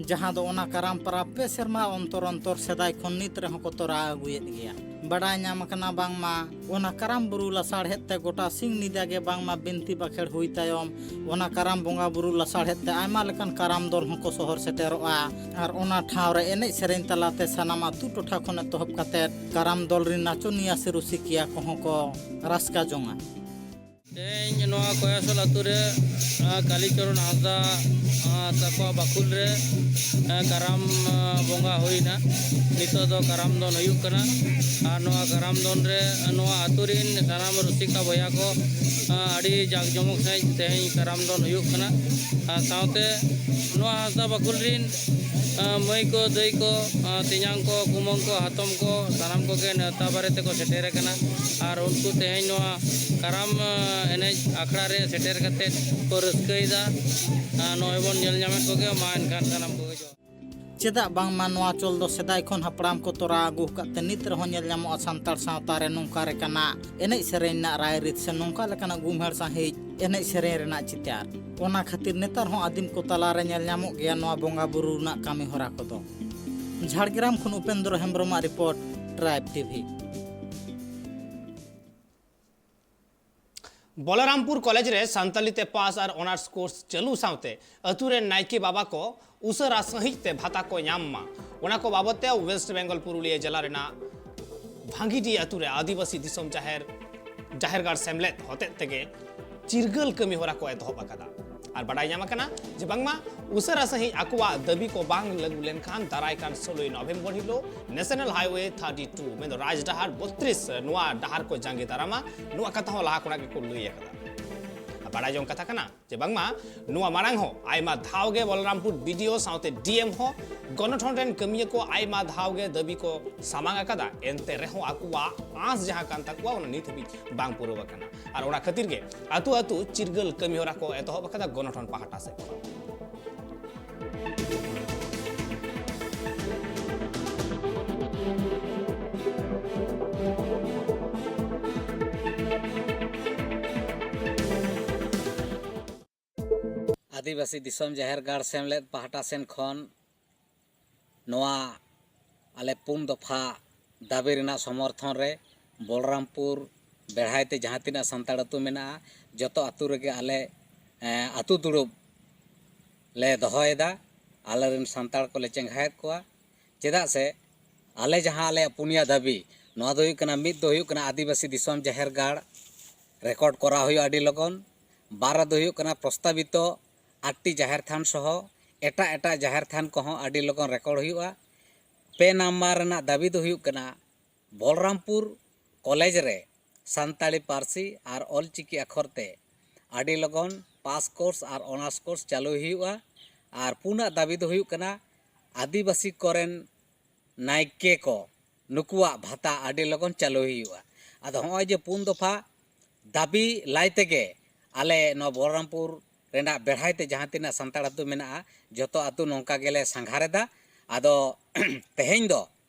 ᱡᱟᱦᱟᱸ ᱫᱚ ᱚᱱᱟ ᱠᱟᱨᱟᱢ ᱯᱟᱨᱟᱵᱽ ᱯᱮ ᱥᱮᱨᱢᱟ ᱚᱱᱛᱚᱨ ᱚᱱᱛᱚᱨ ᱥᱮᱫᱟᱭ ᱠᱷᱚᱱ ᱱᱤᱛ ᱨᱮᱦᱚᱸ ᱠᱚ ᱛᱚᱨᱟᱣ ᱟᱹᱜᱩᱭᱮᱫ ᱜᱮᱭᱟ᱾ ᱵᱟᱰᱟᱭ ᱧᱟᱢ ᱟᱠᱟᱱᱟ ᱵᱟᱝᱢᱟ ᱚᱱᱟ ᱠᱟᱨᱟᱢ ᱵᱩᱨᱩ ᱞᱟᱥᱟᱲᱦᱮᱫ ᱛᱮ ᱜᱚᱴᱟ ᱥᱤᱧ ᱧᱤᱫᱟᱹ ᱜᱮ ᱵᱟᱝᱢᱟ ᱵᱤᱱᱛᱤ ᱵᱟᱠᱷᱮᱲ ᱦᱩᱭ ᱛᱟᱭᱚᱢ, ᱚᱱᱟ ᱠᱟᱨᱟᱢ ᱵᱚᱸᱜᱟ ᱵᱩᱨᱩ ᱞᱟᱥᱟᱲᱦᱮᱫ ᱛᱮ ᱟᱭᱢᱟ ᱞᱮᱠᱟᱱ ᱠᱟᱨᱟᱢ ᱫᱚᱞ ᱦᱚᱸᱠᱚ ᱥᱚᱦᱚᱨ ᱥᱮᱴᱮᱨᱚᱜᱼᱟ᱾ ᱟᱨ ᱚᱱᱟ ᱴᱷᱟᱶ ᱨᱮ ᱮᱱᱮᱡ ᱥᱮᱨᱮᱧ ᱛᱟᱞᱟᱛᱮ ᱥᱟᱱᱟᱢ ᱟᱹᱛᱩ ᱴᱚᱴᱷᱟ ᱠᱷᱚᱱ ᱮᱛᱚᱦᱚᱵ ᱠᱟᱛᱮ ᱠᱟᱨᱟᱢ ᱫᱚᱞ ᱨᱤᱱ ᱱᱟᱪᱚᱱᱤᱭᱟᱹ ᱥᱮ ᱨᱩᱥᱤᱠᱤᱭᱟᱹ ᱠᱚᱦᱚᱸ ᱠᱚ ᱨᱟᱹᱥᱠᱟᱹ ᱡᱚᱝᱟ᱾ ᱛᱮᱦᱮᱧ ᱱᱚᱣᱟ ᱠᱚᱭᱟᱥᱳᱞ ᱟᱹᱛᱩ ᱨᱮ, ᱟᱸ, ᱠᱟᱞᱤᱪᱚᱨᱚᱱ ᱦᱟᱸᱥᱫᱟ, ᱟᱸ, ᱛᱟᱠᱚᱣᱟᱜ ᱵᱟᱠᱷᱩᱞ ᱨᱮ, ᱟᱸ, ᱠᱟᱨᱟᱢ, ᱟᱸ, ᱵᱚᱸᱜᱟ ᱦᱩᱭᱱᱟ᱾ ᱱᱤᱛᱚᱜ ᱫᱚ ᱠᱟᱨᱟᱢ ᱫᱚᱱ ᱦᱩᱭᱩᱜ ᱠᱟᱱᱟ᱾ ᱟᱨ ᱱᱚᱣᱟ ᱠᱟᱨᱟᱢ ᱫᱚᱱ ᱨᱮ ᱱᱚᱣᱟ ᱟᱹᱛᱩ ᱨᱤᱱ ᱥᱟᱱᱟᱢ ᱨᱩᱥᱤᱠᱟ ᱵᱚᱭᱦᱟ ᱠᱚ, ᱟᱸ, ᱟᱹᱰᱤ ᱡᱟᱠ ᱡᱚᱢᱚᱠ ᱥᱟᱺᱦᱤᱡ ᱛᱮᱦᱮᱧ ᱠᱟᱨᱟᱢ ᱫᱚᱱ ᱦᱩᱭᱩᱜ ᱠᱟᱱᱟ᱾ ᱟᱨ ᱥᱟᱶᱛᱮ ᱱᱚᱣᱟ ᱦᱟᱸᱥᱫᱟ ᱵᱟᱠᱷᱩᱞ ᱨᱤᱱ, ᱟᱸ, ᱢᱟᱹᱭ ᱠᱚ, ᱫᱟᱹᱭ ᱠᱚ, ᱟᱸ, ᱛᱮᱧᱟᱝ ᱠᱚ, ᱠᱩᱢᱟᱹᱝ ᱠᱚ, ᱦᱟᱛᱚᱢ ᱠᱚ, ᱥᱟᱱᱟᱢ ᱠᱚᱜᱮ ᱱᱮᱣᱛᱟ ᱵᱟᱨᱮ ᱛᱮᱠᱚ ᱥᱮᱴᱮᱨ ᱟᱠᱟᱱᱟ᱾ ᱟᱨ ᱩᱱᱠᱩ ᱛᱮᱦᱮᱧ ᱱᱚᱣᱟ ᱠᱟᱨᱟᱢ, ᱟᱸ, ᱮᱱᱮᱡ ᱟᱠᱷᱲᱟ ᱨᱮ ᱥᱮᱴᱮᱨ ᱠᱟᱛᱮ ᱠᱚ ᱨᱟᱹᱥᱠᱟᱹᱭᱮᱫᱟ᱾ ᱟᱸ, ᱱᱚᱜᱼᱚᱭ ᱵᱚᱱ ᱧᱮᱞ ᱧᱟᱢᱮᱫ ᱠᱚᱜᱮ᱾ ᱢᱟ ᱮᱱᱠᱷᱟᱱ ᱥᱟᱱᱟᱢ ᱠᱚᱜᱮ ᱡᱚᱦᱟᱨ᱾ ᱪᱮᱫᱟᱜ ᱵᱟᱝᱢᱟ ᱱᱚᱣᱟ ᱪᱚᱞ ᱫᱚ ᱥᱮᱫᱟᱭ ᱠᱷᱚᱱ ᱦᱟᱯᱲᱟᱢ ᱠᱚ ᱛᱚᱨᱟᱣ ᱟᱹᱜᱩ ᱟᱠᱟᱫ ᱛᱮ ᱱᱤᱛ ᱨᱮᱦᱚᱸ ᱧᱮᱞ ᱧᱟᱢᱚᱜᱼᱟ ᱥᱟᱱᱛᱟᱲ ᱥᱟᱶᱛᱟ ᱨᱮ ᱱᱚᱝᱠᱟ ᱞᱮᱠᱟᱱᱟᱜ ᱮᱱᱮᱡ ᱥᱮᱨᱮᱧ ᱨᱮᱱᱟᱜ ᱨᱟᱭ ᱨᱤᱛ ᱥᱮ ᱱᱚᱝᱠᱟ ᱞᱮᱠᱟᱱᱟᱜ ᱜᱩᱢᱦᱮᱲ ᱥᱟᱺᱦᱤᱡ ᱮᱱᱮᱡ ᱥᱮᱨᱮᱧ ᱨᱮᱱᱟᱜ ᱪᱤᱛᱟᱹᱨ᱾ ᱚᱱᱟ ᱠᱷᱟᱹᱛᱤᱨ ᱱᱮᱛᱟᱨ ᱦᱚᱸ ᱟᱹᱫᱤᱢ ᱠᱚ ᱛᱟᱞᱟᱨᱮ ᱧᱮᱞ ᱧᱟᱢᱚᱜ ᱜᱮᱭᱟ ᱱᱚᱣᱟ ᱵᱚᱸᱜᱟ ᱵᱩᱨᱩ ᱨᱮᱱᱟᱜ ᱠᱟᱹᱢᱤ ᱦᱚᱨᱟ ᱠᱚᱫᱚ᱾ ᱡᱷᱟᱲᱜᱨᱟᱢ ᱠᱷᱚᱱ ᱩᱯᱮᱱᱫᱨᱚ ᱦᱮᱢᱵᱨᱚᱢᱟᱜ report, tribe TV. Balarampur college ᱨᱮ ᱥᱟᱱᱛᱟᱞᱤ ᱛᱮ ᱯᱟᱥ ᱟᱨ ᱚᱱᱟᱨᱥ ᱠᱳᱨᱥ ᱪᱟᱹᱞᱩ ᱥᱟᱶᱛᱮ ᱟᱹᱛᱩ ᱨᱮᱱ ᱱᱟᱭᱠᱮ ᱵᱟᱵᱟ ᱠᱚ ᱩᱥᱟᱹᱨᱟ ᱥᱟᱺᱦᱤᱡ ᱛᱮ ᱵᱷᱟᱛᱟ ᱠᱚ ᱧᱟᱢ ᱢᱟ, ᱚᱱᱟ ᱠᱚ ᱵᱟᱵᱚᱛ ᱛᱮ ᱳᱭᱮᱥᱴ ᱵᱮᱝᱜᱚᱞ ᱯᱩᱨᱩᱞᱤᱭᱟᱹ ᱡᱮᱞᱟ ᱨᱮᱱᱟᱜ ᱵᱷᱟᱝᱜᱤᱰᱤ ᱟᱹᱛᱩ ᱨᱮ ᱟᱹᱫᱤᱵᱟᱹᱥᱤ ᱫᱤᱥᱚᱢ ᱡᱟᱦᱮᱨ, ᱡᱟᱦᱮᱨ ᱜᱟᱲ ᱥᱮᱢᱞᱮᱫ ᱦᱚᱛᱮᱡ ᱛᱮᱜᱮ ᱪᱤᱨᱜᱟᱹᱞ ᱠᱟᱹᱢᱤ ᱦᱚᱨᱟ ᱠᱚ ᱮᱛᱚᱦᱚᱵ ᱟᱠᱟᱫᱟ᱾ ᱟᱨ ᱵᱟᱰᱟᱭ ᱧᱟᱢ ᱟᱠᱟᱱᱟ ᱡᱮ ᱵᱟᱝᱢᱟ ᱩᱥᱟᱹᱨᱟ ᱥᱟᱺᱦᱤᱡ ᱟᱠᱚᱣᱟᱜ ᱫᱟᱹᱵᱤ ᱠᱚ ᱵᱟᱝ ᱞᱟᱹᱜᱩ ᱞᱮᱱᱠᱷᱟᱱ ᱫᱟᱨᱟᱭ ᱠᱟᱱ ᱥᱳᱞᱳᱭ ᱱᱚᱵᱷᱮᱢᱵᱚᱨ ᱦᱤᱞᱳᱜ ᱱᱮᱥᱱᱟᱞ ᱦᱟᱭᱣᱮ ᱛᱷᱟᱨᱴᱤ ᱴᱩ, ᱢᱮᱱᱫᱚ ᱨᱟᱡᱽᱰᱟᱦᱟᱨ ᱵᱚᱛᱨᱤᱥ, ᱱᱚᱣᱟ ᱰᱟᱦᱟᱨ ᱠᱚ ᱡᱟᱸᱜᱮ ᱫᱟᱨᱟᱢᱟ᱾ ᱱᱚᱣᱟ ᱠᱟᱛᱷᱟ ᱦᱚᱸ ᱞᱟᱦᱟ ᱠᱷᱚᱱᱟᱜ ᱜᱮᱠᱚ ᱞᱟᱹᱭ ᱟᱠᱟᱫᱟ᱾ ᱟᱨ ᱵᱟᱰᱟᱭ ᱡᱚᱝ ᱠᱟᱛᱷᱟ ᱠᱟᱱᱟ ᱡᱮ ᱵᱟᱝᱢᱟ ᱱᱚᱣᱟ ᱢᱟᱲᱟᱝ ᱦᱚᱸ ᱟᱭᱢᱟ ᱫᱷᱟᱣ ᱜᱮ ᱵᱚᱞᱨᱟᱢᱯᱩᱨ ᱵᱤ ᱰᱤ ᱳ ᱥᱟᱶᱛᱮ ᱰᱤ ᱮᱢ ᱦᱚᱸ ᱜᱚᱱᱚᱴᱷᱚᱱ ᱨᱮᱱ ᱠᱟᱹᱢᱤᱭᱟᱹ ᱠᱚ ᱟᱭᱢᱟ ᱫᱷᱟᱣ ᱜᱮ ᱫᱟᱹᱵᱤ ᱠᱚ ᱥᱟᱢᱟᱝ ᱟᱠᱟᱫᱟ, ᱮᱱᱛᱮ ᱨᱮᱦᱚᱸ ᱟᱠᱚᱣᱟᱜ ᱟᱸᱥ ᱡᱟᱦᱟᱸ ᱠᱟᱱ ᱛᱟᱠᱚᱣᱟ ᱚᱱᱟ ᱱᱤᱛ ᱦᱟᱹᱵᱤᱡ ᱵᱟᱝ ᱯᱩᱨᱟᱹᱣ ᱟᱠᱟᱱᱟ᱾ ᱟᱨ ᱚᱱᱟ ᱠᱷᱟᱹᱛᱤᱨ ᱜᱮ ᱟᱹᱛᱩ ᱟᱹᱛᱩ ᱪᱤᱨᱜᱟᱹᱞ ᱠᱟᱹᱢᱤ ᱦᱚᱨᱟ ᱠᱚ ᱮᱛᱚᱦᱚᱵ ᱟᱠᱟᱫᱟ ᱜᱚᱱᱚᱴᱷᱚᱱ ᱯᱟᱦᱴᱟ ᱥᱮᱫ ᱠᱷᱚᱱ᱾ ᱟᱹᱫᱤᱵᱟᱹᱥᱤ ᱫᱤᱥᱚᱢ ᱡᱟᱦᱮᱨ ᱜᱟᱲ ᱥᱮᱢᱞᱮᱫ ᱯᱟᱦᱴᱟ ᱥᱮᱱ ᱠᱷᱚᱱ ᱱᱚᱣᱟ ᱟᱞᱮ ᱯᱩᱱ ᱫᱚᱯᱷᱟ ᱫᱟᱹᱵᱤ ᱨᱮᱱᱟᱜ ᱥᱚᱢᱚᱨᱛᱷᱚᱱ ᱨᱮ ᱵᱚᱞᱨᱟᱢᱯᱩᱨ ᱵᱮᱲᱦᱟᱭ ᱛᱮ ᱡᱟᱦᱟᱸ ᱛᱤᱱᱟᱹᱜ ᱥᱟᱱᱛᱟᱲ ᱟᱹᱛᱩ ᱢᱮᱱᱟᱜᱼᱟ, ᱡᱚᱛᱚ ᱟᱹᱛᱩ ᱨᱮᱜᱮ ᱟᱞᱮ, ᱮᱸ, ᱟᱹᱛᱩ ᱫᱩᱲᱩᱵ ᱞᱮ ᱫᱚᱦᱚᱭᱮᱫᱟ᱾ ᱟᱞᱮᱨᱮᱱ ᱥᱟᱱᱛᱟᱲ ᱠᱚᱞᱮ ᱪᱮᱸᱜᱷᱟᱭᱮᱫ ᱠᱚᱣᱟ᱾ ᱪᱮᱫᱟᱜ ᱥᱮ ᱟᱞᱮ ᱡᱟᱦᱟᱸ ᱟᱞᱮᱭᱟᱜ ᱯᱩᱱᱭᱟ ᱫᱟᱹᱵᱤ, ᱱᱚᱣᱟ ᱫᱚ ᱦᱩᱭᱩᱜ ᱠᱟᱱᱟ, ᱢᱤᱫ ᱫᱚ ᱦᱩᱭᱩᱜ ᱠᱟᱱᱟ ᱟᱹᱫᱤᱵᱟᱹᱥᱤ ᱫᱤᱥᱚᱢ ᱡᱟᱦᱮᱨ ᱜᱟᱲ, ᱨᱮᱠᱚᱨᱰ ᱠᱚᱨᱟᱣ ᱦᱩᱭᱩᱜᱼᱟ ᱟᱹᱰᱤ ᱞᱚᱜᱚᱱ᱾ ᱵᱟᱨ ᱫᱚ ᱦᱩᱭᱩᱜ ᱠᱟᱱᱟ ᱯᱨᱚᱥᱛᱟᱵᱤᱛᱚ ᱟᱴᱴᱤ ᱡᱟᱦᱮᱨ ᱛᱷᱟᱱ ᱥᱚᱦᱚ ᱮᱴᱟᱜ ᱮᱴᱟᱜ ᱡᱟᱦᱮᱨ ᱛᱷᱟᱱ ᱠᱚᱦᱚᱸ ᱟᱹᱰᱤ ᱞᱚᱜᱚᱱ ᱨᱮᱠᱚᱨᱰ ᱦᱩᱭᱩᱜᱼᱟ᱾ ᱯᱮ ᱱᱟᱢᱵᱟᱨ ᱨᱮᱱᱟᱜ ᱫᱟᱹᱵᱤ ᱫᱚ ᱦᱩᱭᱩᱜ ᱠᱟᱱᱟ ᱵᱚᱞᱨᱟᱢᱯᱩᱨ ᱠᱚᱞᱮᱡᱽ ᱨᱮ ᱥᱟᱱᱛᱟᱲᱤ ᱯᱟᱹᱨᱥᱤ ᱟᱨ ᱚᱞᱪᱤᱠᱤ ᱟᱠᱷᱚᱨ ᱛᱮ ᱟᱹᱰᱤ ᱞᱚᱜᱚᱱ ᱯᱟᱥ ᱠᱳᱨᱥ ᱟᱨ ᱚᱱᱟᱨᱥ ᱠᱳᱨᱥ ᱪᱟᱹᱞᱩᱭ ᱦᱩᱭᱩᱜᱼᱟ᱾ ᱟᱨ ᱯᱩᱱᱟᱜ ᱫᱟᱹᱵᱤ ᱫᱚ ᱦᱩᱭᱩᱜ ᱠᱟᱱᱟ ᱟᱹᱫᱤᱵᱟᱹᱥᱤ ᱠᱚᱨᱮᱱ ᱱᱟᱭᱠᱮ ᱠᱚ ᱱᱩᱠᱩᱣᱟᱜ ᱵᱷᱟᱛᱟ ᱟᱹᱰᱤ ᱞᱚᱜᱚᱱ ᱪᱟᱹᱞᱩᱭ ᱦᱩᱭᱩᱜᱼᱟ᱾ ᱟᱫᱚ ᱦᱚᱸᱜᱼᱚᱭ ᱡᱮ ᱯᱩᱱ ᱫᱚᱯᱷᱟ ᱫᱟᱹᱵᱤ ᱞᱟᱭ ᱛᱮᱜᱮ ᱟᱞᱮ ᱱᱚᱣᱟ ᱵᱚᱞᱨᱟᱢᱯᱩᱨ ᱨᱮᱱᱟᱜ ᱵᱮᱲᱦᱟᱭ ᱛᱮ ᱡᱟᱦᱟᱸ ᱛᱤᱱᱟᱹᱜ ᱥᱟᱱᱛᱟᱲ ᱟᱹᱛᱩ ᱢᱮᱱᱟᱜᱼᱟ, ᱡᱚᱛᱚ ᱟᱹᱛᱩ ᱱᱚᱝᱠᱟ ᱜᱮᱞᱮ ᱥᱟᱸᱜᱷᱟᱨ ᱮᱫᱟ᱾ ᱟᱫᱚ ᱛᱮᱦᱮᱧ ᱫᱚ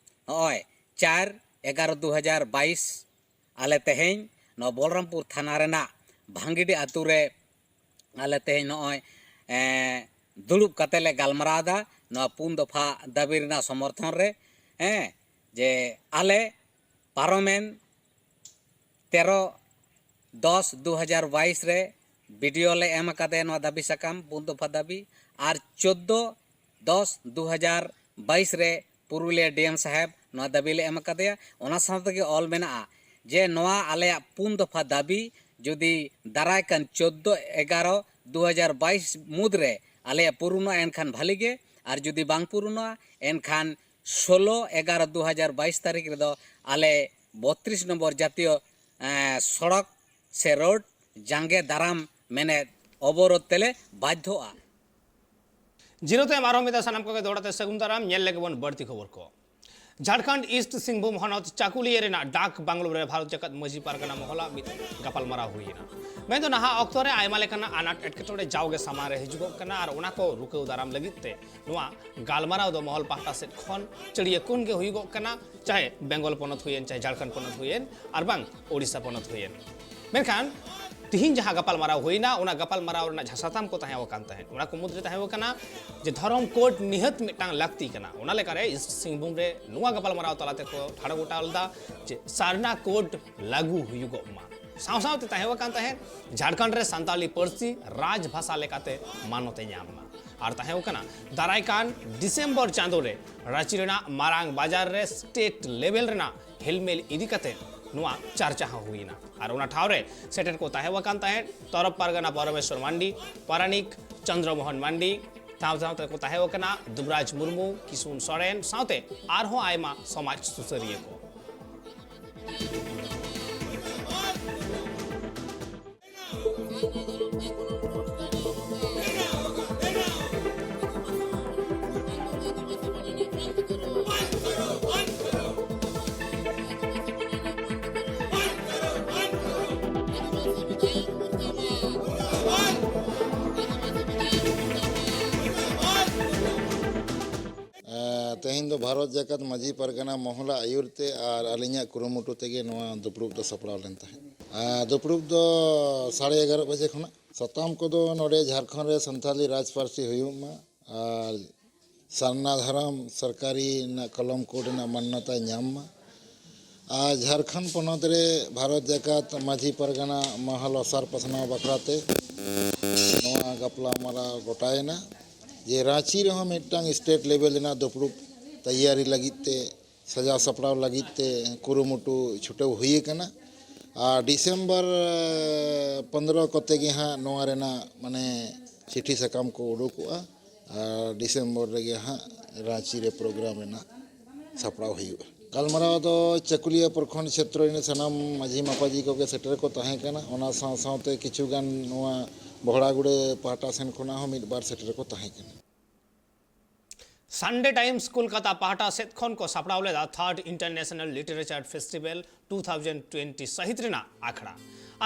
ᱱᱚᱜᱼᱚᱭ ᱪᱟᱨ ᱮᱜᱟᱨᱚ ᱫᱩ ᱦᱟᱡᱟᱨ ᱵᱟᱭᱤᱥ, ᱟᱞᱮ ᱛᱮᱦᱮᱧ ᱱᱚᱣᱟ ᱵᱚᱞᱨᱟᱢᱯᱩᱨ ᱛᱷᱟᱱᱟ ᱨᱮᱱᱟᱜ ᱵᱷᱟᱝᱜᱤᱰᱤ ᱟᱹᱛᱩ ᱨᱮ ᱟᱞᱮ ᱛᱮᱦᱮᱧ ᱱᱚᱜᱼᱚᱭ, ᱮᱸ, ᱫᱩᱲᱩᱵ ᱠᱟᱛᱮ ᱞᱮ ᱜᱟᱞᱢᱟᱨᱟᱣ ᱮᱫᱟ ᱱᱚᱣᱟ ᱯᱩᱱ ᱫᱚᱯᱷᱟ ᱫᱟᱹᱵᱤ ᱨᱮᱱᱟᱜ ᱥᱚᱢᱚᱨᱛᱷᱚᱱ ᱨᱮ, ᱦᱮᱸ, ᱡᱮ ᱟᱞᱮ ᱯᱟᱨᱚᱢᱮᱱ ᱛᱮᱨᱚ ᱫᱚᱥ ᱫᱩ ᱦᱟᱡᱟᱨ ᱵᱟᱭᱤᱥ ᱨᱮ ᱵᱤᱰᱤᱳ ᱞᱮ ᱮᱢ ᱟᱠᱟᱫᱮ ᱱᱚᱣᱟ ᱫᱟᱹᱵᱤ ᱥᱟᱠᱟᱢ ᱯᱩᱱ ᱫᱚᱯᱷᱟ ᱫᱟᱹᱵᱤ, ᱟᱨ ᱪᱳᱫᱽᱫᱳ ᱫᱚᱥ ᱫᱩ ᱦᱟᱡᱟᱨ ᱵᱟᱭᱤᱥ ᱨᱮ ᱯᱩᱨᱩᱞᱤᱭᱟᱹ ᱰᱤ ᱮᱢ ᱥᱟᱦᱮᱵᱽ ᱱᱚᱣᱟ ᱫᱟᱹᱵᱤ ᱞᱮ ᱮᱢ ᱟᱠᱟᱫᱮᱭᱟ᱾ ᱚᱱᱟ ᱥᱟᱶ ᱛᱮᱜᱮ ᱚᱞ ᱢᱮᱱᱟᱜᱼᱟ ᱡᱮ ᱱᱚᱣᱟ ᱟᱞᱮᱭᱟᱜ ᱯᱩᱱ ᱫᱚᱯᱷᱟ ᱫᱟᱹᱵᱤ ᱡᱩᱫᱤ ᱫᱟᱨᱟᱭ ᱠᱟᱱ ᱪᱳᱫᱽᱫᱳ ᱮᱜᱟᱨᱚ ᱫᱩ ᱦᱟᱡᱟᱨ ᱵᱟᱭᱤᱥ ᱢᱩᱫᱽ ᱨᱮ ᱟᱞᱮᱭᱟᱜ ᱯᱩᱨᱩᱱᱚᱜᱼᱟ ᱮᱱᱠᱷᱟᱱ ᱵᱷᱟᱹᱞᱤ ᱜᱮ, ᱟᱨ ᱡᱩᱫᱤ ᱵᱟᱝ ᱯᱩᱨᱩᱱᱚᱜᱼᱟ ᱮᱱᱠᱷᱟᱱ ᱥᱳᱞᱳ ᱮᱜᱟᱨᱚ ᱫᱩ ᱦᱟᱡᱟᱨ ᱵᱟᱭᱤᱥ ᱛᱟᱹᱨᱤᱠᱷ ᱨᱮᱫᱚ ᱟᱞᱮ ᱵᱚᱛᱨᱤᱥ ᱱᱚᱢᱵᱚᱨ ᱡᱟᱛᱤᱭᱚ, ᱮᱸ, ᱥᱚᱲᱚᱠ ᱥᱮ ᱨᱳᱰ ᱡᱟᱸᱜᱮ ᱫᱟᱨᱟᱢ ᱢᱮᱱᱮᱫ ᱚᱵᱚᱨᱳᱫᱷ ᱛᱮᱞᱮ ᱵᱟᱫᱽᱫᱷᱚᱜᱼᱟ᱾ ᱡᱤᱨᱟᱹᱣ ᱛᱟᱭᱚᱢ ᱟᱨᱦᱚᱸ ᱢᱤᱫ ᱫᱷᱟᱣ ᱥᱟᱱᱟᱢ ᱠᱚᱜᱮ ᱫᱚᱦᱲᱟ ᱛᱮ ᱥᱟᱹᱜᱩᱱ ᱫᱟᱨᱟᱢ᱾ ᱧᱮᱞ ᱞᱮᱜᱮ ᱵᱚᱱ ᱵᱟᱹᱲᱛᱤ ᱠᱷᱚᱵᱚᱨ ᱠᱚ᱾ ᱡᱷᱟᱲᱠᱷᱚᱸᱰ ᱤᱥᱴ ᱥᱤᱝᱵᱷᱩᱢ ᱦᱚᱱᱚᱛ ᱪᱟᱠᱩᱞᱤᱭᱟᱹ ᱨᱮᱱᱟᱜ ᱰᱟᱠ ᱵᱟᱝᱞᱳ ᱨᱮ ᱵᱷᱟᱨᱚᱛ ᱡᱟᱠᱟᱛ ᱢᱟᱹᱡᱷᱤ ᱯᱟᱨᱜᱟᱱᱟ ᱢᱚᱦᱚᱞᱟᱜ ᱢᱤᱫ ᱜᱟᱯᱟᱞᱢᱟᱨᱟᱣ ᱦᱩᱭᱮᱱᱟ᱾ ᱢᱮᱱᱫᱚ ᱱᱟᱦᱟᱜ ᱚᱠᱛᱚ ᱨᱮ ᱟᱭᱢᱟ ᱞᱮᱠᱟᱱᱟᱜ ᱟᱱᱟᱴ ᱮᱴᱠᱮᱴᱚᱬᱮ ᱡᱟᱣᱜᱮ ᱥᱟᱢᱟᱝ ᱨᱮ ᱦᱤᱡᱩᱜᱚᱜ ᱠᱟᱱᱟ ᱟᱨ ᱚᱱᱟ ᱠᱚ ᱨᱩᱠᱟᱹᱣ ᱫᱟᱨᱟᱢ ᱞᱟᱹᱜᱤᱫ ᱛᱮ ᱱᱚᱣᱟ ᱜᱟᱞᱢᱟᱨᱟᱣ ᱫᱚ ᱢᱚᱦᱚᱞ ᱯᱟᱦᱴᱟ ᱥᱮᱫ ᱠᱷᱚᱱ ᱪᱟᱹᱲᱤᱭᱟᱹ ᱠᱩᱱ ᱜᱮ ᱦᱩᱭᱩᱜᱚᱜ ᱠᱟᱱᱟ, ᱪᱟᱦᱮ ᱵᱮᱝᱜᱚᱞ ᱯᱚᱱᱚᱛ ᱦᱩᱭᱮᱱ, ᱪᱟᱦᱮ ᱡᱷᱟᱲᱠᱷᱚᱸᱰ ᱯᱚᱱᱚᱛ ᱦᱩᱭᱮᱱ, ᱟᱨ ᱵᱟᱝ ᱳᱰᱤᱥᱟ ᱯᱚᱱᱚᱛ ᱦᱩᱭᱮᱱ᱾ ᱢᱮᱱᱠᱷᱟᱱ ᱛᱤᱦᱤᱧ ᱡᱟᱦᱟᱸ ᱜᱟᱯᱟᱞᱢᱟᱨᱟᱣ ᱦᱩᱭᱱᱟ, ᱚᱱᱟ ᱜᱟᱯᱟᱞᱢᱟᱨᱟᱣ ᱨᱮᱱᱟᱜ ᱡᱟᱦᱟᱸ ᱥᱟᱛᱟᱢ ᱠᱚ ᱛᱟᱦᱮᱸ ᱟᱠᱟᱱ ᱛᱟᱦᱮᱸᱫ, ᱚᱱᱟ ᱠᱚ ᱢᱩᱫᱽᱨᱮ ᱛᱟᱦᱮᱸ ᱠᱟᱱᱟ ᱡᱮ ᱫᱷᱚᱨᱚᱢ ᱠᱳᱰ ᱱᱤᱦᱟᱹᱛ ᱢᱤᱫᱴᱟᱝ ᱞᱟᱹᱠᱛᱤ ᱠᱟᱱᱟ᱾ ᱚᱱᱟ ᱞᱮᱠᱟᱨᱮ ᱤᱥᱴ ᱥᱤᱝᱵᱷᱩᱢ ᱨᱮ ᱱᱚᱣᱟ ᱜᱟᱯᱟᱞᱢᱟᱨᱟᱣ ᱛᱟᱞᱟ ᱛᱮᱠᱚ ᱴᱷᱟᱲᱚ ᱜᱚᱴᱟ ᱞᱮᱫᱟ ᱡᱮ ᱥᱟᱨᱱᱟ ᱠᱳᱰ ᱞᱟᱹᱜᱩ ᱦᱩᱭᱩᱜᱚᱜ ᱢᱟ᱾ ᱥᱟᱶ ᱥᱟᱶᱛᱮ ᱛᱟᱦᱮᱸ ᱟᱠᱟᱱ ᱛᱟᱦᱮᱸᱫ ᱡᱷᱟᱲᱠᱷᱚᱸᱰ ᱨᱮ ᱥᱟᱱᱛᱟᱲᱤ ᱯᱟᱹᱨᱥᱤ ᱨᱟᱡᱽ ᱵᱷᱟᱥᱟ ᱞᱮᱠᱟᱛᱮ ᱢᱟᱱᱚᱛ ᱮ ᱧᱟᱢ ᱢᱟ᱾ ᱟᱨ ᱛᱟᱦᱮᱸ ᱠᱟᱱᱟ ᱫᱟᱨᱟᱭ ᱠᱟᱱ ᱰᱤᱥᱮᱢᱵᱚᱨ ᱪᱟᱸᱫᱳ ᱨᱮ ᱨᱟᱸᱪᱤ ᱨᱮᱱᱟᱜ ᱢᱟᱨᱟᱝ ᱵᱟᱡᱟᱨ ᱨᱮ ᱥᱴᱮᱴ ᱞᱮᱵᱮᱞ ᱨᱮᱱᱟᱜ ᱦᱮᱞᱢᱮᱞ ᱤᱫᱤ ᱠᱟᱛᱮ ᱱᱚᱣᱟ ᱪᱟᱨᱪᱟ ᱦᱚᱸ ᱦᱩᱭᱮᱱᱟ᱾ ᱟᱨ ᱚᱱᱟ ᱴᱷᱟᱶ ᱨᱮ ᱥᱮᱴᱮᱨ ᱠᱚ ᱛᱟᱦᱮᱸ ᱟᱠᱟᱱ ᱛᱟᱦᱮᱸᱫ ᱛᱚᱨᱚᱯ ᱯᱟᱨᱜᱟᱱᱟ ᱯᱚᱨᱚᱢᱮᱥᱣᱚᱨ ᱢᱟᱱᱰᱤ, ᱯᱟᱨᱟᱱᱤᱠ ᱪᱚᱱᱫᱨᱚ ᱢᱳᱦᱚᱱ ᱢᱟᱱᱰᱤ, ᱥᱟᱶ ᱥᱟᱶᱛᱮ ᱠᱚ ᱛᱟᱦᱮᱸ ᱠᱟᱱᱟ ᱫᱩᱵᱽᱨᱟᱡᱽ ᱢᱩᱨᱢᱩ, ᱠᱤᱥᱩᱱ ᱥᱚᱨᱮᱱ ᱥᱟᱶᱛᱮ ᱟᱨᱦᱚᱸ ᱟᱭᱢᱟ ᱥᱚᱢᱟᱡᱽ ᱥᱩᱥᱟᱹᱨᱤᱭᱟᱹ ᱠᱚ᱾ ᱛᱮᱦᱮᱧ ᱫᱚ ᱵᱷᱟᱨᱚᱛ ᱡᱟᱠᱟᱛ ᱢᱟᱹᱡᱷᱤ ᱯᱟᱨᱜᱟᱱᱟ ᱢᱚᱦᱚᱞᱟᱜ ᱟᱹᱭᱩᱨ ᱛᱮ ᱟᱨ ᱟᱹᱞᱤᱧᱟᱜ ᱠᱩᱨᱩᱢᱩᱴᱩ ᱛᱮᱜᱮ ᱱᱚᱣᱟ ᱫᱩᱯᱲᱩᱵ ᱫᱚ ᱥᱟᱯᱲᱟᱣ ᱞᱮᱱ ᱛᱟᱦᱮᱸᱫ᱾ ᱟᱨ ᱫᱩᱯᱲᱩᱵ ᱫᱚ ᱥᱟᱲᱮ ᱮᱜᱟᱨᱚ ᱵᱟᱡᱮ ᱠᱷᱚᱱᱟᱜ᱾ ᱥᱟᱛᱟᱢ ᱠᱚᱫᱚ ᱱᱚᱰᱮ ᱡᱷᱟᱲᱠᱷᱚᱸᱰ ᱨᱮ ᱥᱟᱱᱛᱟᱞᱤ ᱨᱟᱡᱽ ᱯᱟᱹᱨᱥᱤ ᱦᱩᱭᱩᱜ ᱢᱟ ᱟᱨ ᱥᱟᱨᱱᱟ ᱫᱷᱚᱨᱚᱢ ᱥᱚᱨᱠᱟᱨᱤ ᱨᱮᱱᱟᱜ ᱠᱚᱞᱚᱢ ᱠᱳᱰ ᱨᱮᱱᱟᱜ ᱢᱟᱱᱱᱚᱛᱟᱭ ᱧᱟᱢ ᱢᱟ᱾ ᱟᱨ ᱡᱷᱟᱲᱠᱷᱚᱸᱰ ᱯᱚᱱᱚᱛ ᱨᱮ ᱵᱷᱟᱨᱚᱛ ᱡᱟᱠᱟᱛ ᱢᱟᱹᱡᱷᱤ ᱯᱟᱨᱜᱟᱱᱟ ᱢᱚᱦᱚᱞ ᱚᱥᱟᱨ ᱯᱟᱥᱱᱟᱣ ᱵᱟᱠᱷᱨᱟ ᱛᱮ ᱱᱚᱣᱟ ᱜᱟᱯᱟᱞᱢᱟᱨᱟᱣ ᱜᱚᱴᱟᱭᱮᱱᱟ ᱡᱮ ᱨᱟᱺᱪᱤ ᱨᱮᱦᱚᱸ ᱢᱤᱫᱴᱟᱝ ᱥᱴᱮᱴ ᱞᱮᱵᱮᱞ ᱨᱮᱱᱟᱜ ᱫᱩᱯᱲᱩᱵ ᱛᱮᱭᱟᱨᱤ ᱞᱟᱹᱜᱤᱫ ᱛᱮ, ᱥᱟᱡᱟᱣ ᱥᱟᱯᱲᱟᱣ ᱞᱟᱹᱜᱤᱫ ᱛᱮ ᱠᱩᱨᱩᱢᱩᱴᱩ ᱪᱷᱩᱴᱟᱹᱣ ᱦᱩᱭ ᱟᱠᱟᱱᱟ᱾ ᱟᱨ ᱰᱤᱥᱮᱢᱵᱚᱨ ᱯᱚᱱᱫᱽᱨᱚ ᱠᱚᱛᱮ ᱜᱮ ᱦᱟᱸᱜ ᱱᱚᱣᱟ ᱨᱮᱱᱟᱜ ᱢᱟᱱᱮ ᱪᱤᱴᱷᱤ ᱥᱟᱠᱟᱢ ᱠᱚ ᱩᱰᱩᱠᱚᱜᱼᱟ᱾ ᱟᱨ ᱰᱤᱥᱮᱢᱵᱚᱨ ᱨᱮᱜᱮ ᱦᱟᱸᱜ ᱨᱟᱺᱪᱤ ᱨᱮ ᱯᱨᱳᱜᱨᱟᱢ ᱨᱮᱱᱟᱜ ᱥᱟᱯᱲᱟᱣ ᱦᱩᱭᱩᱜᱼᱟ᱾ ᱜᱟᱞᱢᱟᱨᱟᱣ ᱫᱚ ᱪᱟᱹᱠᱩᱞᱤᱭᱟᱹ ᱯᱨᱚᱠᱷᱚᱸᱰ ᱪᱷᱮᱛᱨᱚ ᱨᱮᱱ ᱥᱟᱱᱟᱢ ᱢᱟᱹᱡᱷᱤ ᱢᱟᱯᱟᱡᱷᱤ ᱠᱚᱜᱮ ᱥᱮᱴᱮᱨ ᱠᱚ ᱛᱟᱦᱮᱸ ᱠᱟᱱᱟ᱾ ᱚᱱᱟ ᱥᱟᱶ ᱥᱟᱶᱛᱮ ᱠᱤᱪᱷᱩ ᱜᱟᱱ ᱱᱚᱣᱟ ᱵᱚᱦᱲᱟᱜᱩᱲᱟᱹ ᱯᱟᱦᱴᱟ ᱥᱮᱱ ᱠᱷᱚᱱᱟᱜ ᱦᱚᱸ ᱢᱤᱫ ᱵᱟᱨ ᱥᱮᱴᱮᱨ ᱠᱚ ᱛᱟᱦᱮᱸ ᱠᱟᱱᱟ᱾ ᱥᱟᱱᱰᱮ ᱴᱟᱭᱤᱢᱥ ᱠᱳᱞᱠᱟᱛᱟ ᱯᱟᱦᱴᱟ ᱥᱮᱫ ᱠᱷᱚᱱ ᱠᱚ ᱥᱟᱯᱲᱟᱣ ᱞᱮᱫᱟ third international literature festival two thousand twenty ᱥᱟᱹᱦᱤᱛ ᱨᱮᱱᱟᱜ ᱟᱠᱷᱲᱟ᱾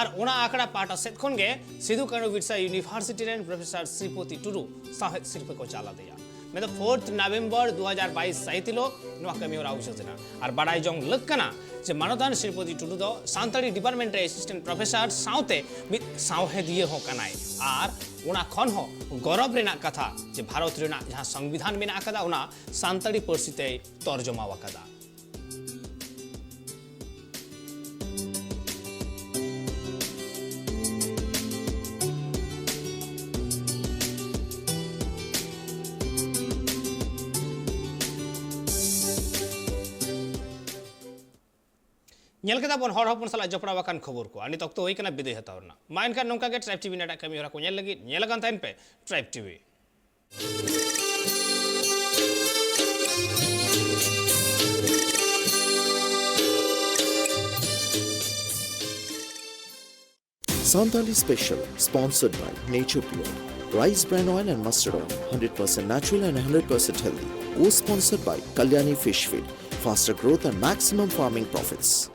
ᱟᱨ ᱚᱱᱟ ᱟᱠᱷᱲᱟ ᱯᱟᱦᱴᱟ ᱥᱮᱫ ᱠᱷᱚᱱ ᱜᱮ ᱥᱤᱫᱩ ᱠᱟᱹᱱᱦᱩ ᱵᱤᱨᱥᱟ ᱤᱭᱩᱱᱤᱵᱷᱟᱨᱥᱤᱴᱤ ᱨᱮᱱ ᱯᱨᱚᱯᱷᱮᱥᱚᱨ ᱥᱨᱤᱯᱚᱛᱤ ᱴᱩᱰᱩ ᱥᱟᱶᱦᱮᱫ ᱥᱤᱨᱯᱟᱹ ᱠᱚ ᱪᱟᱞ ᱟᱫᱮᱭᱟ᱾ ᱢᱮᱱᱫᱚ ᱯᱷᱳᱨᱛᱷ ᱱᱚᱵᱷᱮᱢᱵᱚᱨ ᱫᱩ ᱦᱟᱡᱟᱨ ᱵᱟᱭᱤᱥ ᱥᱟᱹᱦᱤᱛ ᱦᱤᱞᱳᱜ ᱱᱚᱣᱟ ᱠᱟᱹᱢᱤ ᱦᱚᱨᱟ ᱩᱪᱷᱟᱹᱱ ᱮᱱᱟ᱾ ᱟᱨ ᱵᱟᱰᱟᱭ ᱡᱚᱝ ᱞᱟᱹᱠ ᱠᱟᱱᱟ ᱡᱮ ᱢᱟᱱᱚᱛᱟᱱ ᱥᱨᱤᱯᱚᱛᱤ ᱴᱩᱰᱩ ᱫᱚ ᱥᱟᱱᱛᱟᱲᱤ ᱰᱤᱯᱟᱨᱴᱢᱮᱱᱴ ᱨᱮ ᱮᱥᱤᱥᱴᱮᱱᱴ ᱯᱨᱚᱯᱷᱮᱥᱚᱨ ᱥᱟᱶᱛᱮ ᱢᱤᱫ ᱥᱟᱶᱦᱮᱫᱤᱭᱟᱹ ᱦᱚᱸ ᱠᱟᱱᱟᱭ᱾ ᱟᱨ ᱚᱱᱟ ᱠᱷᱚᱱ ᱦᱚᱸ ᱜᱚᱨᱚᱵᱽ ᱨᱮᱱᱟᱜ ᱠᱟᱛᱷᱟ ᱡᱮ ᱵᱷᱟᱨᱚᱛ ᱨᱮᱱᱟᱜ ᱡᱟᱦᱟᱸ ᱥᱚᱝᱵᱤᱫᱷᱟᱱ ᱢᱮᱱᱟᱜ ᱟᱠᱟᱫᱟ, ᱚᱱᱟ ᱥᱟᱱᱛᱟᱲᱤ ᱯᱟᱹᱨᱥᱤ ᱛᱮᱭ ᱛᱚᱨᱡᱚᱢᱟ ᱟᱠᱟᱫᱟ᱾ ᱧᱮᱞ ᱠᱮᱫᱟ ᱵᱚᱱ ᱦᱚᱲ ᱦᱚᱯᱚᱱ ᱥᱟᱞᱟᱜ ᱡᱚᱯᱲᱟᱣ ᱟᱠᱟᱱ ᱠᱷᱚᱵᱚᱨ ᱠᱚ᱾ ᱟᱨ ᱱᱤᱛ ᱚᱠᱛᱚ ᱦᱩᱭ ᱠᱟᱱᱟ ᱵᱤᱫᱟᱹᱭ ᱦᱟᱛᱟᱣ ᱨᱮᱱᱟᱜ᱾ ᱢᱟ ᱮᱱᱠᱷᱟᱱ ᱱᱚᱝᱠᱟ ᱜᱮ ᱴᱨᱟᱭᱤᱵᱽ ᱴᱤᱵᱷᱤ ᱨᱮᱱᱟᱜ ᱮᱴᱟᱜ ᱠᱟᱹᱢᱤ ᱦᱚᱨᱟ ᱠᱚ ᱧᱮᱞ ᱞᱟᱹᱜᱤᱫ ᱧᱮᱞ ᱟᱠᱟᱱ ᱛᱟᱦᱮᱱ ᱯᱮ tribe TV. Santali Special, sponsored by Nature Pure, Rice Bran Oil and Mustard Oil, hundred percent natural and hundred percent healthy. Co-sponsored by Kalyani Fish Feed, faster growth and maximum farming profits.